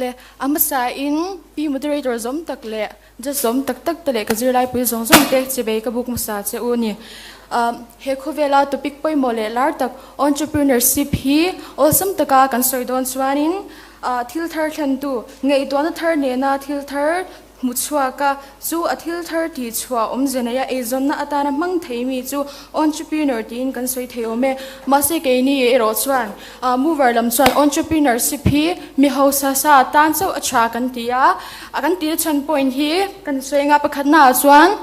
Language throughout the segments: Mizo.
Awle, a hmasa in Pi Moderator zawm tak leh Judge zawm tak tak te leh ka zirlaipui zawng zawng te chibei ka buk hmasa che u a ni. He khawvela topic pawimawh leh lar tak entrepreneurship hi awlsam taka kan sawi dawn chuanin thil thar thlentu ngaihtuahna thar nena thil thar Hmu chhuak a, chu a thil thar tih chhuah awmze neia eizawnna atana hmang thei mi chu entrepreneur tiin kan sawi thei awm e. Mahse keini erawh chuan mover lam chuan entrepreneurship hi mi hausa sa tan chauh a tha kan ti a, a kan tihna chhan point hi kan sawi anga pakhatnaah chuan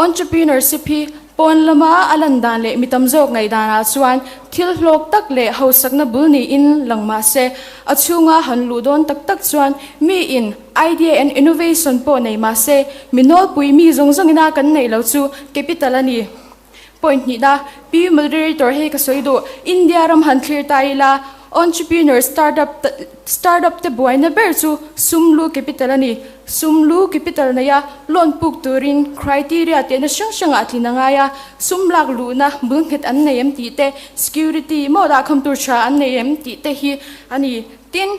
entrepreneurship hi Pawn lama a lan dan leh mi tam zawk ngaihdanah chuan thil hlawk tak leh hausakna bul niin lang mah se, a chhunga han luh dawn tak tak chuan miin idea and innovation pawh nei mah se, mi nawlpui mi zawng zawngina kan neih lo chu capital a ni. Point hnihna, Pi Moderator hei ka sawi duh, India ram han thlir ta ila, entrepreneur startup startup te buaina ber chu sum lu capital a ni. Sum lu capital neia loan puk turin criteria tehna hrang hrangah tlin a ngai a, sum lak luhna bul nghet an nei em tih te, security maw dah kham tur tha an nei em tih te hi a ni. Tin,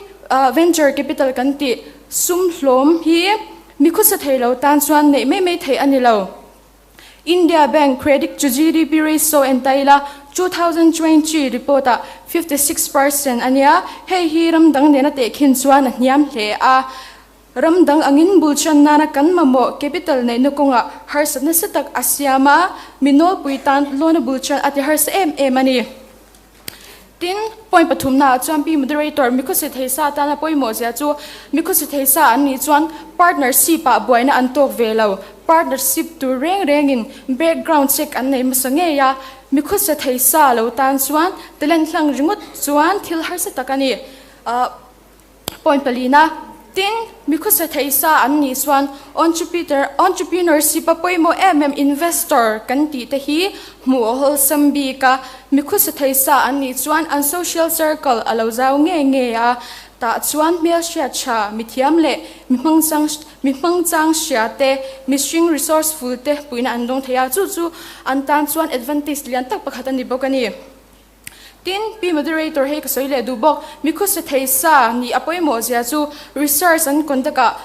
venture capital kan tih sum hlawm hi mi khusa thei lo tan chuan neih mai mai theih a ni lo. India Bank Credit to GDP Ratio en ta ila, 2020 report ah 56% a nia, hei hi ram dang nena tehkhin chuan a hniam hle a. Ram dang angin bul chan nana kan mamawh capital neihna kawngah harsat nasa tak a siam a, mi nawlpui tan loan a bul chan a ti harsa em em a ni. Tin, point pathumnaah chuan Pi Moderator, Mikhawsi Theisa tana pawimawh zia chu Mikhawsi Theisa an nih chuan partnership ah buaina an tawk ve lo. Partnership tur reng rengin background check an nei hmasa ngei a, Mikhawsi Theisa lo tan chuan talent hlang ringawt chuan thil harsa tak a ni. Point palina, Tin, mi khawsa thei sa an nih chuan entrepreneur, entrepreneurship a pawimawh em em investor kan tih te hi hmuh a hawlsam bik a, mi khawsa thei sa an nih chuan an social circle a lo zau ngei ngei a, tah chuan hmelhriat tha, mi thiam leh mi hmangchang mi hmangchang hria te, mihring resourceful te puihna an dawng thei a, chu chu an tan chuan advantage lian tak pakhat a ni bawk a ni. Tin, Pi Moderator hei ka sawi leh duh bawk, mi khusa thei sa nih a pawimawh zia chu research an conduct ah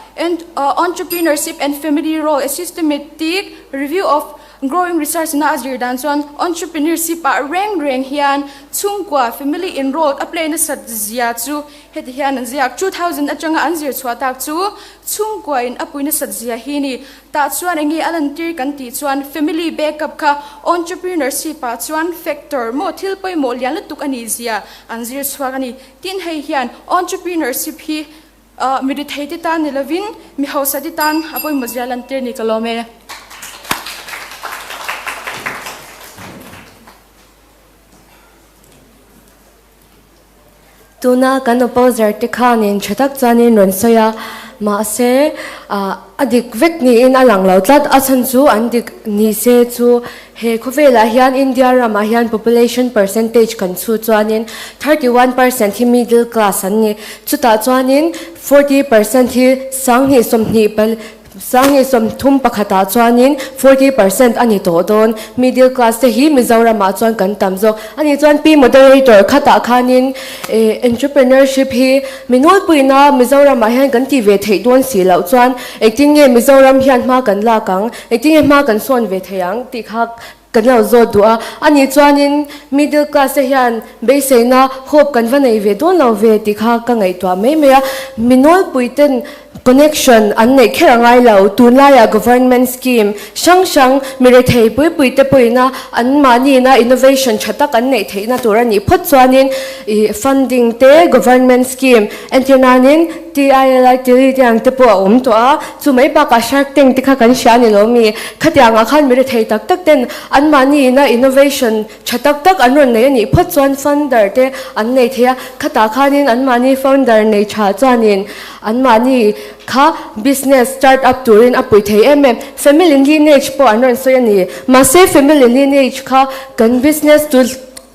Entrepreneurship and Family Role, A Systematic Review of Growing Research na a zir dan chuan entrepreneurship ah reng reng hian chhungkua, family, enrolled a play nasat zia chu heti hian an ziak. 2000 atanga an zir chhuah tak chu chhungkua in a pui nasat zia hi ni. Tah chuan enge a lantir kan tih chuan family backup kha entrepreneurship ah chuan factor maw thil pawimawh lian lutuk a nih zia an zir chhuak a ni. Tin hei hian entrepreneurship hi mi rithei te tan ni lovin mi hausa te tan a pawimawh zia lantir ni ka lawm e. Tuna kan opposer te khanin tha tak chuanin rawn sawi a, mahse a dik vek niin a lang lo tlat. A chhan chu an dik ni se chu he khawvelah hian India ramah hian population percentage kan chhu chuanin 31% hi middle class an ni. Chutah chuanin 40% hi sanghnih 20 pal Sanghnih 30 pakhatah chuanin 40% a ni tawh dawn. Middle class te hi Mizoramah chuan kan tam zawk. Ani chuan Pi Moderator khatah khanin entrepreneurship hi mi nawlpuina Mizoramah hian kan ti ve theih dawn si loh chuan engtin nge Mizoram hian hma kan lak ang, engtin nge hma kan sawn ve thei ang tih kha kan lo zawt duh a. Ani chuanin middle class te hian beiseina hope kan va nei ve dawn lo ve tih kha ka ngaihtuah mai mai a. Mi nawlpui ten connection an neih kher a ngai lo. Tunlaiah government scheme hrang hrang mi rethei pui pui te pawhin an mahniina innovation tha tak an neih theihna tur a nih phawt chuanin ih funding te government scheme entir nanin TILI tili te ang te pawh a awm tawh a, chu mai bakah Shark Tank te kha kan hria a ni lo mi? Khatiang ah khan mi rethei tak tak ten anmahni ina innovation tha tak tak an rawn nei a nih phawt chuan funder te an nei thei a, khatah khanin anmahni founder nei tha chuanin anmahni kha business start up turin a pui thei em em. Family lineage pawh an rawn sawi a ni. Mahse family lineage kha kan business tu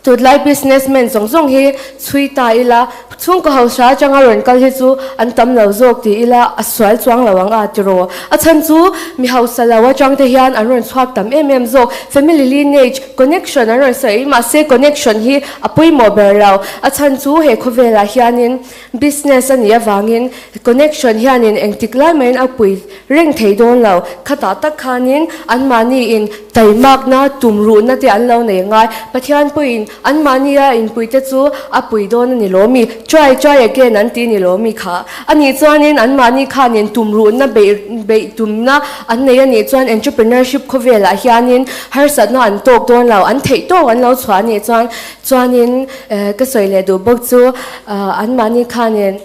Tunlai businessman zawng zawng hi chhui ta ila, Chhungkaw hausa atanga rawn kal hi chu an tam lo zawk ti ila a sual chuang lo ang a tiraw. A chhan chu mi hausa lo atang te hian an rawn chhuak tam em em zawk. Family lineage connection an rawn sawi mahse connection hi a pawimawh ber lo. A chhan chu he khawvelah hianin Business a nih avangin connection hianin engtik lai maiin a pui reng thei dawn lo. Khatah tak khanin anmahniin taimakna, tumruhna te an lo nei ngai. Pathian pawhin anmahnia inpuite chu a pui dawn a ni lo mi? Try, try again an ti ni lo mi kha? A nih chuanin anmahni khanin tumruhna beih beih tumna an nei a nih chuan entrepreneurship khawvelah hianin harsatna an tawk dawn lo, an theih tawk an lo chhuah a nih chuan Chuanin ka sawi leh duh bawk chu anmahni khanin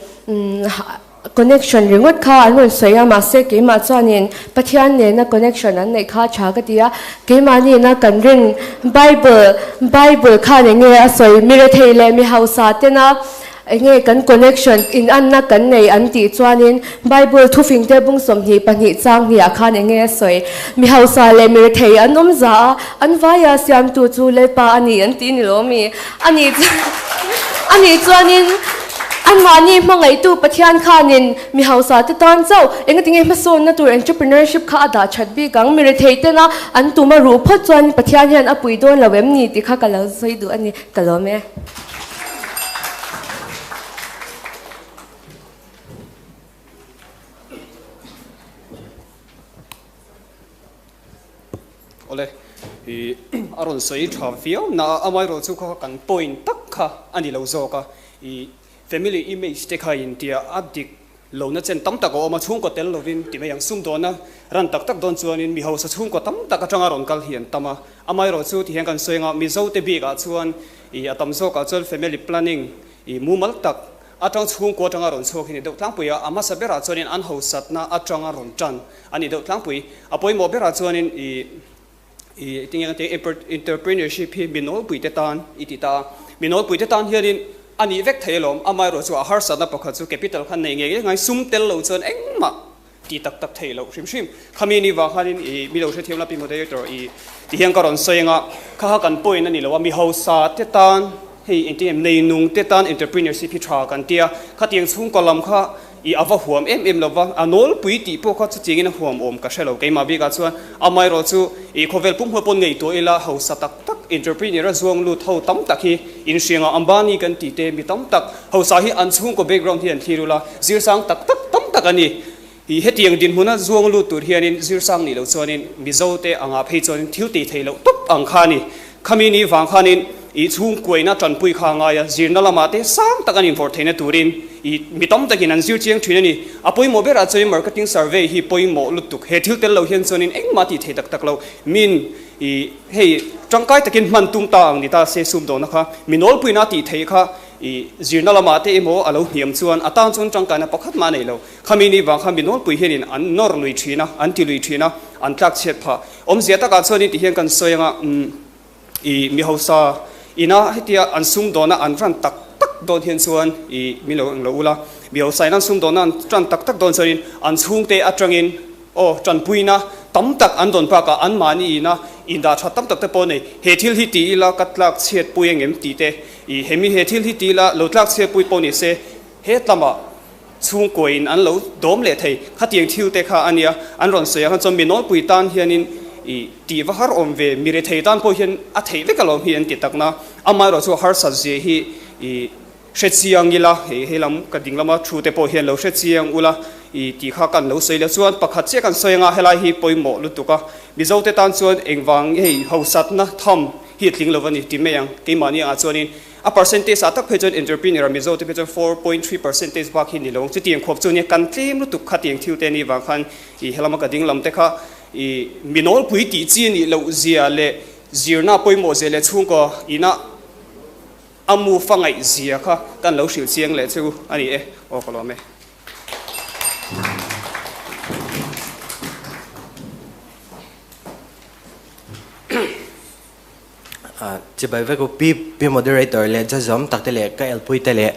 connection ringawt kha an rawn sawi a, mahse keimah chuanin Pathian nena connection an neih kha tha ka ti a, keimahni na kan rin Bible Bible khan eng nge a sawi mi rethei leh mi hausa tena eng nge kan connection inanna kan nei an tih chuanin Bible thufing te bung 22 chang hniah khan eng nge a sawi mi hausa leh mi rethei an awm za a, An vaia siamtu chu Lalpa a ni an ti ni lo mi? A nih a nih chuanin anmahni hmangaihtu Pathian khanin mi hausa te tan chauh engatinge hmasawnna tur entrepreneurship kha a dah that bik ang? Mi rethei tena an tum a ruh phawt chuan Pathian hian a pui dawn lo em ni tih kha ka lo sawi duh a ni. Ka lawm e. Awle, i a rawn sawi tha viau na a, amaherawhchu kha kan point tak kha a ni lo zawk a, i family image te kha intia a dik lo na chen tam tak a awm a, chhungkaw tel lovin ti mai ang, sumdawnna ran tak tak dawn chuanin mi hausa chhungkaw tam tak atanga rawn kal hi an tam a, amaherawhchu ti hian kan sawi anga Mizo te bikah chuan i a tam zawkah chuan family planning i mumal tak atang chhungkaw atanga rawn chhuak hi ni deuh tlangpui a, a hmasa berah chuanin an hausatna atanga rawn tan A nih deuh tlangpui. A pawimawh berah chuanin i i tinge ang tih entrepreneurship hi mi nawlpuite tan i ti ta a. Mi nawlpuite tan hianin a nih vek thei alawm. Amaherawh chu a harsatna pakhat chu capital khan nei ngei ngei ngai sum tel lo chuan engmah ti tak tak thei loh hrim hrim. Khami ni vang khanin i mi lo hrethiam la pi moderator i ti hian ka rawn sawi anga kha kha kan point a ni lo a. Mi hausa te tan hei engtin nge neinung te tan entrepreneurship hi tha kan tia. Khatiang chhungkaw lam kha I a va huam em em lova, a nawlpui tih pawh kha chutiangin a huam awm ka hre lo. Keimah bikah chuan amaherawh chu i khawvel pum hmuh pawn ngaihtuah ila hausa tak tak entrepreneur a zuang lut ho tam tak hi inhriangah Ambani kan tih te mi tam tak hausa hi an chhungkaw background hi an thlir ula zirsang tak tak tam tak a ni. I hetiang dinhmuna zuang lut tur hianin zirsang nih loh chuanin Mizo te angah phei chuanin thil tih theih loh tawp ang kha a ni. Khami ni vang khanin i chhungkuaina tanpui kha a ngai a, zirna lamah te sang tak an invawrh theihna turin i mi tam takin an zir chiang thin a ni. A pawimawh berah chuanin marketing survey hi pawimawh lutuk. He thil tel lo hian chuanin engmah tih thei tak tak lo. Min i hei tangkai takin hman tum ta ang ni ta se sumdawhna kha mi nawlpuina tih theih kha i zirna lamah te emaw a lo hniam chuan a tan chuan tangkaina pakhat mah a nei lo. Khami ni vang khan mi nawlpui hianin an nawr lui thin a, an ti lui thin a, an tlak chhiat phah. Awmzia takah chuanin ti hian kan sawi anga i mi hausa ina hetia an sumdawna an ran tak tak dawn hian chuan i mi lo englo ula, mi hausa ina an sumdawna an ran tak tak dawn chuanin an chhungte atangin aw tanpuina tam tak an dawn bakah anmahni ina indah tha tam tak te pawh nei he thil hi ti ila ka tlak chhiat pui engem tih te i hemi he thil hi ti ila lo tlak chhiat pui pawh ni se he tlamah Chhungkuain an lo dawm leh thei. Khatiang thil te kha a nia, an rawn sawi ang chuan mi nawlpui tan hianin i tih va har awm ve, mi rethei tan pawh hian a theih vek alawm hi an ti takna. Amaherawh chu harsat zia hi i hre chiang ila, hei hei lam ka ding lama thu te pawh hian lo hre chiang ula i tih kha kan lo sawi leh chuan pakhat chiah kan sawi anga helai hi pawimawh lutuk a. Mizo te tan chuan engvang hei hausatna tham hi a tling lo a ni ti mai ang keimahni angah chuanin A percentage ah tak phei chuan entrepreneur ah Mizo te phei chuan 4.3 percentage bak hi ni lo ang. Chutiang khuap chu nia kan tlem lutuk kha tiang thil te anih vang khan i helama ka ding lam te kha i mi nawlpui tih chi anih loh zia leh zirna pawimawh zia leh chhungkaw ina a mu fa ngaih zia kha kan lo hrilh chiang leh chu a ni e. Aw ka lawm e. Chibai vek u Pi Pi Moderator leh judge zawm tak te leh ka elpui te leh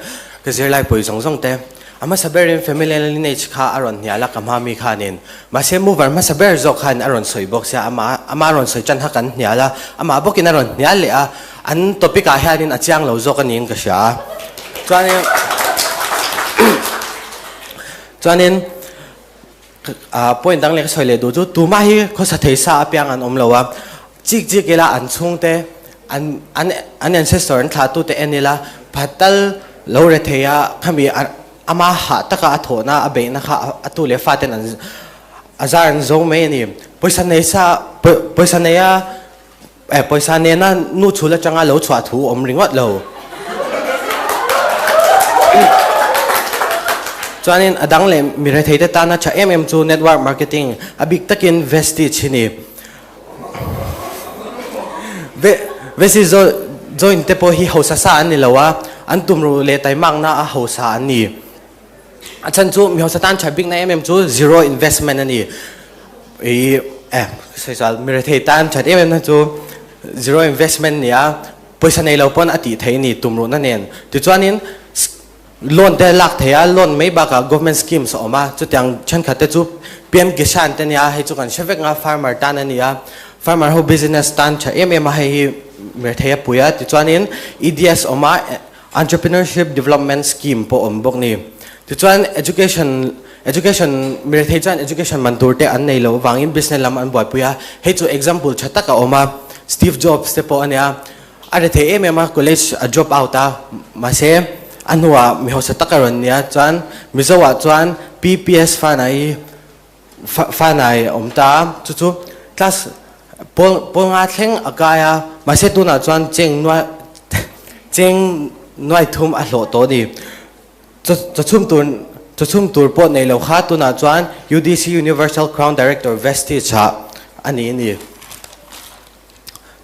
ka zirlai pui zawng zawng te. A hmasa berin familial lineage kha a rawn hnial a ka hma mi khanin. Mahse mover hmasa ber zawk khan a rawn sawi bawk sia amah amah a rawn sawi tan kha kan hnial a, amah bawkin a rawn hnial leh a, an topic ah hianin a chiang lo zawk a niin ka hria a. Chuanin. Chuanin point dang leh ka sawi leh duh chu tumah hi khawsa thei sa apiang an awm lo a, chik chik ila an chhungte an an an ancestor an thlah tute en ila phatal lo re thei a khami ama hah taka a thawhna a beihna kha a tu leh faten an a zar an zo mai a ni. Pawisa nei sa pawisa nei a eh pawisa nena nu chhul atanga lo chhuah thu awm ringawt lo. Chuanin a dang leh mi rethei te tana tha em em chu network marketing a bik takin Vestige hi ni. Vestige join te pawh hi hausa sa an ni lo a, an tumruh leh taimakna a hausa an ni. A chhan chu mi hausa tan tha bikna em em chu zero investment a ni. I eh sawisal mi rethei tan that em em na chu zero investment ni a, pawisa nei lo pawn a tih theih a ni tumruhna nen. Tichuanin loan te lak thei a, loan mai bakah government schemes a awm a, chutiang thenkhat te chu PM Kisan te nia, hei chu kan hre vek nga farmer tan a ni a, farmer ho business tan tha em em a hei hi mi rethei a pui a, tichuanin EDS a awm a, Entrepreneurship Development Scheme pawh awm bawk ni. Tichuan education education mi rethei chuan education man tur te an nei loh avangin business lam an buaipui a, hei chu example tha tak a awm a, Steve Jobs te pawh a nia, a rethei em em a college a drop out a, mahse a hnuah mi hausa tak a rawn nia, chuan Mizo ah chuan PPS Fanai Fanai a awm ta a, chu chu class pawl pawl nga thleng a kai a, mahse tunah chuan cheng nuai cheng nuai thum a hlawh tawh a ni. Chaw chhum tur chaw chhum tur pawh nei lo kha tunah chuan UDC Universal Crown Director Vestige ah a ni a ni.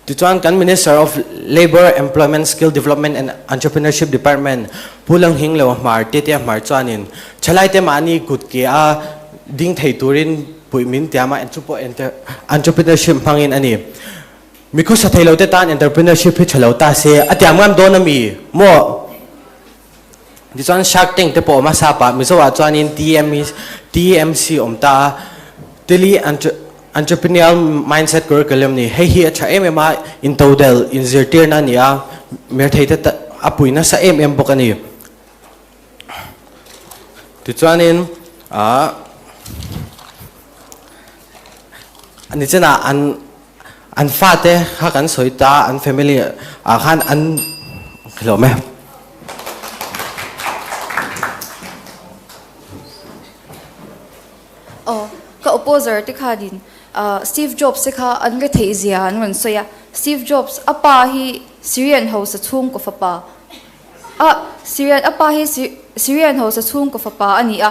Tichuan kan Minister of Labour, Employment, Skill Development and Entrepreneurship Department Pu Langhing Lo Hmar Tetea Hmar chuanin thalaite mahni kut ke a ding thei turin puih min tiam a, chu pawh entrepreneurship hmangin a ni. Mi khawsa thei lo te tan entrepreneurship hi tha lo ta se a tiam ngam dawn a mi maw? Tichuan Shark Tank te pawh a awm a, sap ah Mizo ah chuanin TMC awm ta a, Tili Entrepreneurial Mindset Curriculum ni. Hei hi a tha em em a, intodel inzirtirna a ni a, mirthei te a pui nasa em em bawk a ni. Tichuanin ah ani chenah an an fate kha kan sawi ta an family ah khan an hlawm e. Aw, ka opposer te khanin Steve Jobs te kha an retheih zia an rawn sawi a, Steve Jobs a pa hi Syrian hausa chhungkaw fapa a, Syrian a pa hi Syrian hausa chhungkaw fapa a ni a,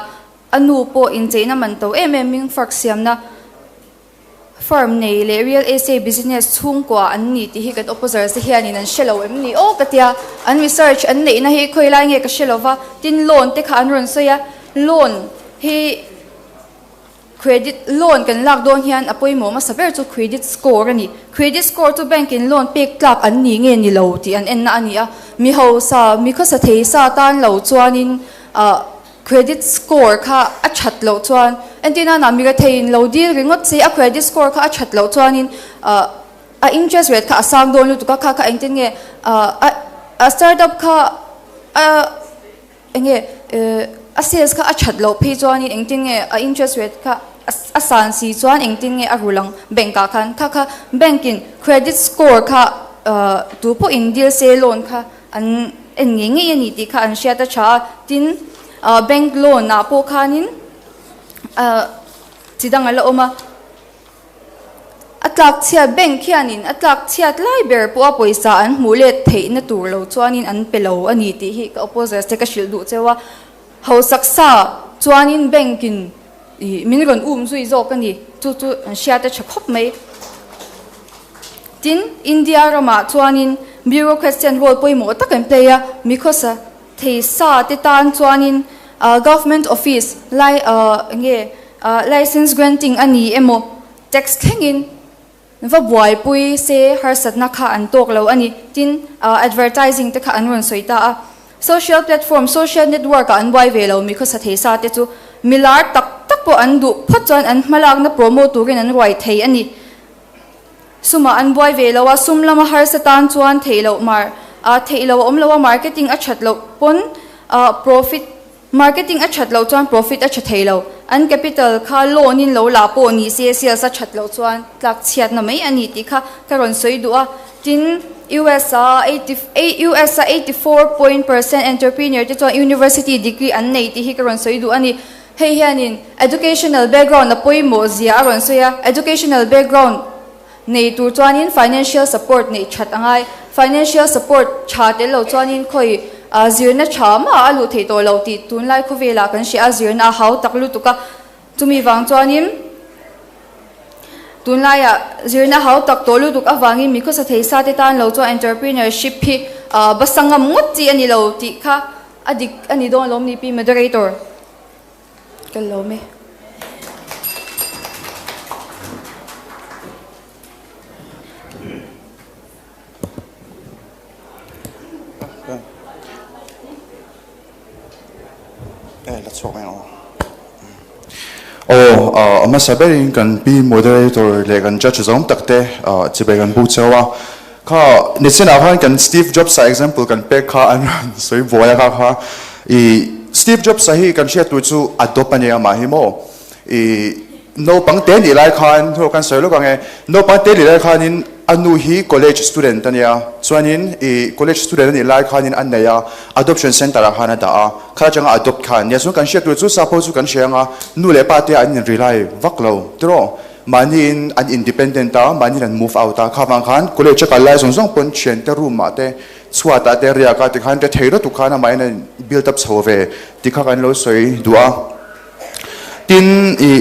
a nu pawh incheina man to em em in fork siamna Firm nei leh real estate business chhungkua an ni tih hi kan opposer te hianin an hre lo em ni aw ka tia, an research an neihna hi khawi lai nge ka hre lo va, tin loan te kha an rawn sawi a, loan hi credit loan kan lak dawn hian a pawimawh hmasa ber chu credit score a ni, credit score chu bank in loan pek tlak an ni nge ni lo tih an enna a ni a, mi hausa mi khawsa thei sa tan lo chuanin ah. Credit score kha a that loh chuan entirna nah mi retheiin lo deal ringawt che a credit score kha a that loh chuanin a interest rate kha a sang dawn lutuk a kha kha engtin nge a startup kha a enge a sales kha a that loh phei chuanin engtin nge a interest rate kha a san si chuan engtin nge a rul ang bank ah khan kha kha bank in credit score kha tu pawhin deal se loan kha An en ngei ngei a ni tih kha an hriat a tha a, tin bank loan ah pawh khanin chi dang a la awm a, a tlak chhiat bank hianin a tlak chhiat lai ber pawh a pawisa an hmuh let theihna tur lo chuanin an pe lo a ni tih hi ka opposers te ka hrilh duh cheu a, hausak sa chuanin bank in ih min rawn um zui zawk a ni, chu chu an hriat a tha khawp mai. Tin, India ramah chuanin bureaucrats hian role pawimawh tak an play a, mi khawsa thei sa te tan chuanin government office lai nge license granting a ni emaw tax thlengin va buaipui se harsatna kha an tawk lo a ni. Tin, advertising te kha an rawn sawi ta a. Social platform, social network ah an buai ve lo mi khawsa thei sa te chu milar tak tak pawh an duh phawt chuan an hmalakna promote turin an ruai thei a ni. Sumah an buai ve lo a, sum lama harsa tan chuan theih loh mar a theih loh a awm lo a, marketing a that loh pawn profit Marketing a that loh chuan profit a tha thei lo. An capital kha loan in lo la pawh ni se sales a that loh chuan tlak chhiatna mai a ni tih kha ka rawn sawi duh a. Tin, US a US a 84 point percent entrepreneur te chuan university degree an nei tih hi ka rawn sawi duh a ni. Hei hianin educational background a pawimawh zia a rawn sawi a, educational background nei tur chuanin financial support neih that a ngai. Financial support tha tel lo chuanin khawi zirna tha mah a luh theih tawh loh tih tunlai khawvelah kan hria a, zirna a hau tak lutuk a. Chumi vang chuanin tunlaiah zirna hau tak tawh lutuk avangin mi khawsa thei sa te tan lo chuan entrepreneurship hi basa ngam ngawt chi a ni lo tih kha a dik a ni dawn lawm ni Pi Moderator? Ka lawm e. Aw, a hmasa berin kan pi moderator leh kan judge zawng tak te chibai kan buk cheu a. Kha nichinah khan kan Steve Jobs-a example kan pek kha an rawn sawi buai a kha kha. I Steve Jobs-a hi kan hriat tur chu a dawp a nia mah hi maw. I naupang te nih lai khan thu kan sawi lawk ang e, naupang te nih lai khanin a nu hi college student a nia, chuanin i college student a nih lai khanin a nei a, adoption centre ah khan a dah a, kha atanga adopt khan nia, chuan kan hriat tur chu sap ho chu kan hria ang a, nu leh pa te an in rely vak lo tiraw, mahniin an independent a, mahniin an move out a, kha vang khan college a kal lai zawng zawng pawn thiante room ah te chhuat ah te riak a tikhan rethei lutuk khan amahin a in build up chho ve tih kha kan lo sawi duh a. Tin, i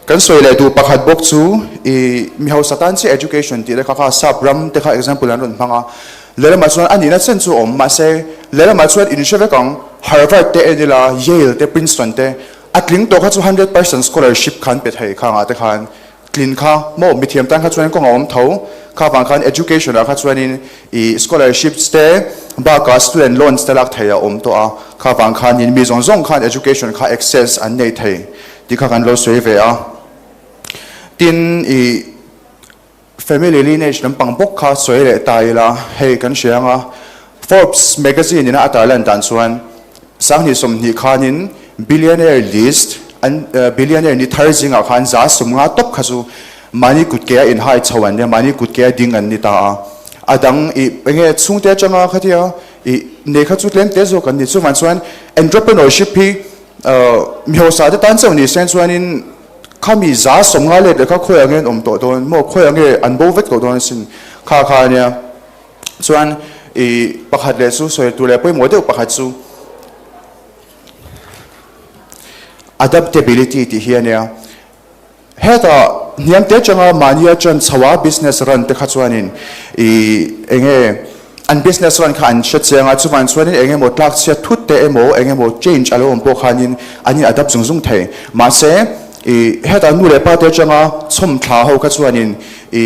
kan sawi leh duh pakhat bawk chu i mi hausa tan chiah education tih te kha kha sap ram te kha example an rawn hmang a, lehlamah chuan a nihna chen chu a awm mahse lehlamah chuan in hre vek ang Harvard te en ila Yale te Princeton te a tling tawh kha chu 100% scholarship kha an pe thei khangah te khan Tlin kha maw mithiam tan kha chuan kawng a awm tho. Kha vang khan education ah kha chuanin i scholarships te bakah student loans te lak thei a awm tawh a. Kha vang khanin mi zawng zawng khan education kha access an nei thei tih kha kan lo sawi ve a. Tin i family lineage lampang bawk kha sawi leh ta ila hei kan hria ang a. Forbes magazine ina a tarlan dan chuan Sanghnih 20 khanin billionaire list an billionaire ni thar zingah khan 150 tawp kha chu mahni kutkea inhai chho an nia, mahni kutkea ding an ni ta a. A dang i enge chhungte atanga khatia i nei kha chu tlem te zawk an ni. Chuvang chuan entrepreneurship hi mi hausa te tan chauh ni sen chuanin khami 150 let leh kha khawi ange an awm tawh dawn maw, khawi ange an bo vek tawh dawn asin kha kha ania. Chuan i pakhat leh chu sawi tur leh pawimawh deuh pakhat chu adaptability tih hi a nia. Hetah hniam te atanga mahnia chan chho a business run te kha chuanin i enge an business run kha an hre chiang a, chuvang chuanin eng emaw tlak chhiat thut te emaw eng emaw change a lo awm pawh khanin an in adapt zung zung thei. Mahse i hetah nu leh pa te atanga chhawm thla ho kha chuanin i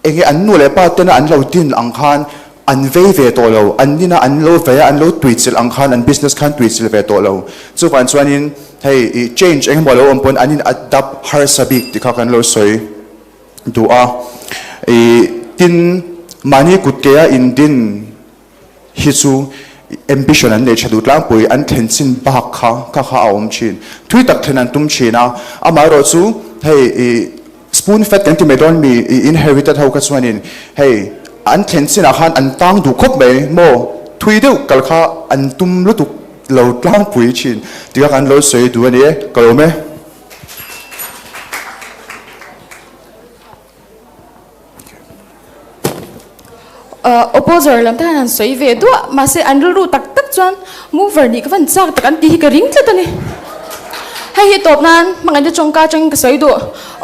Enge an nu leh pa tena an lo din ang khan an vei ve tawh lo, an nina an lo vei a, an lo tuichilh ang khan an business khan tuichilh ve tawh lo. Chuvang chuanin hei i change engemaw lo awm pawn an in adapt harsa bik tih kha kan lo sawi duh a. I tin mahni kut ke a indin hi chu ambition an nei tha duh tlangpui, an thlen chin bak kha kha kha a awm thin. Thui tak thlen an tum thin a, amaherawh chu hei i spoon fed kan ti mai dawn mi i inherited ho kha chuanin hei an thlen chinah khan an tang duh khawp mai maw thui deuh kal kha an tum lutuk lo tlangpui thin tih kha kan lo sawi duh a ni e, ka lawm e. Opposer lam te khan an sawi ve duah mahse an rilru tak tak chuan mover nih ka van chak tak an tih hi ka ring tlat a ni. Hei hi tawp nan hmangaihna tawngka atangin ka sawi duh.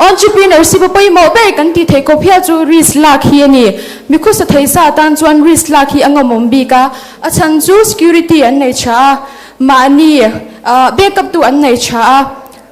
Entrepreneurship a pawimawh ber kan tih theih khawp hial chu risk lak hi a ni. Mi khusa thei sa atan chuan risk lak hi a ngawmawm bik a, a chhan chu security an nei tha a, mahni backup tu an nei tha a.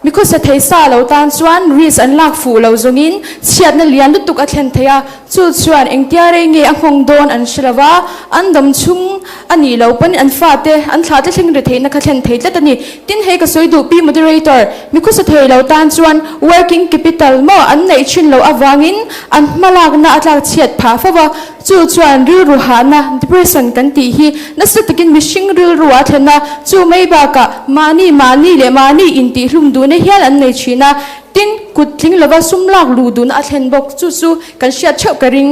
Mi khawsa thei sa lo tan chuan risk an lak fuh lo zawngin chhiatna lian lutuk a thlen thei a, chu chuan engtia rei nge a nghawng dawn an hre lo va, an dam chhung a nih loh pawn an fate an thlah te thleng ri theihna kha thlen thei tlat a ni. Tin, hei ka sawi duh Pi Moderator, mi khawsa thei lo tan chuan working capital maw an neih thin loh avangin an hmalakna a tlak chhiat phah fo va. Chu chuan rilru hahna, depression, kan tih hi nasa takin mihring rilru a thlen a, chu mai bakah mahni mahni leh mahni intihhlum duhna hial an nei thin a, tin, kut tling lova sum lak luh duhna a thlen bawk. Chu chu kan hriat theuh ka ring.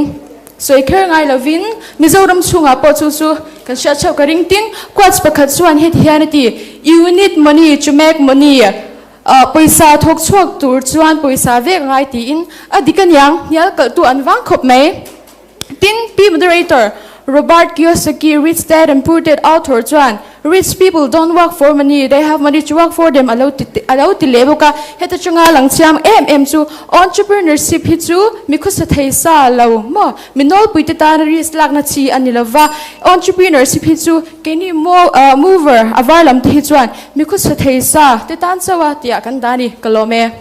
Sawi kher ngai lovin Mizoram chhungah pawh chu chu kan hriat theuh ka ring. Tin, quotes pakhat chuan heti hian a ti, You need money to make money. Pawisa thawk chhuak tur chuan pawisa vek a ngai tiin a dik aniang, hnial kalhtu an vang khawp mai. Tin, Pi Moderator, Robert Kiyosaki, Rich Dad and Poor Dad author chuan, Rich people don't work for money, they have money to work for them a lo ti a lo ti leh bawk a. Heta chunga lang chiang em em chu entrepreneurship hi chu mi khawsa thei sa lo maw? Mi nawlpuite tana risk lakna chi a ni lova, entrepreneurship hi chu keini mover a var lam te hi chuan mi khawsa thei sa te tan chauh a tih ah kan dah a ni, ka lawm e.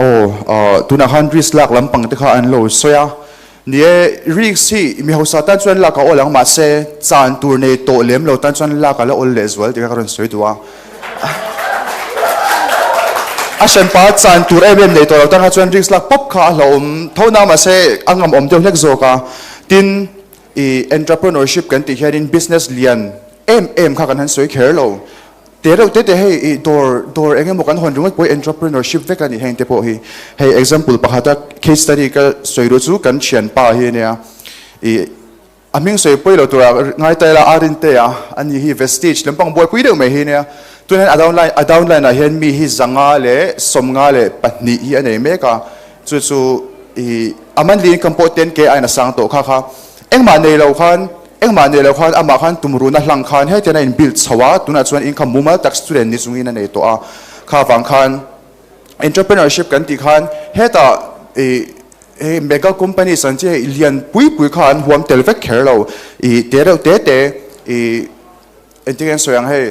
Aw, tunah khan risk lak lampang te kha an lo sawi a, ni e, risk hi mi hausa tan chuan lak a awl ang mahse chan tur nei tawh lem lo tan chuan lak a la awl leh zual tih kha ka rawn sawi duh a. A hranpa chan tur em em nei tawh lo tan kha chuan risk lak pawp kha a hlauhawm tho na mahse a ngam awm deuh hlek zawk a. Tin, i entrepreneurship kan tih hianin business lian em em kha kan han sawi kher lo. Te reuh te te hei i dawr dawr eng emaw kan hawn ringawt pawh hi entrepreneurship vek a ni heng te pawh hi. Hei example pakhata case study ka sawi duh chu kan thianpa hi a nia. I a hming sawi pawi lo tura ngai ta ila Arinte a a ni hi Vestige lampang buaipui deuh mai hi a nia. Tunah hian a downline a downline ah hian mi hi zanga leh sawmnga leh pahnih hi a nei mek a. Chu chu i a monthly income pawh 10K aiin a sang tawh kha kha. Engmah nei lo khan, engmah nei lo khan amah khan tumruhna hlang khan hetian a in build chho a, tunah chuan income mumal tak student ni chungin a nei tawh a. Kha vang khan entrepreneurship kan tih khan hetah i hei mega companies an chi hei lian pui pui kha an huam tel vek kher lo. I te reuh te te i engtin nge an sawi ang hei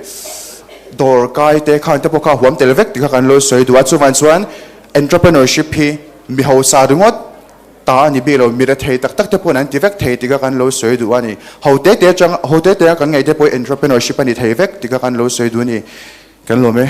dawr kai te khan te pawh kha huam tel vek tih kha kan lo sawi duh a. Chuvang chuan entrepreneurship hi mi hausa ringawt Ta a ni bik lo, mi rethei tak tak te pawhin an ti vek thei tih kha kan lo sawi duh a ni. Ho te te atang, ho te te a kan ngaih te pawh hi entrepreneurship a ni thei vek tih kha kan lo sawi duh a ni. Kan lawm e.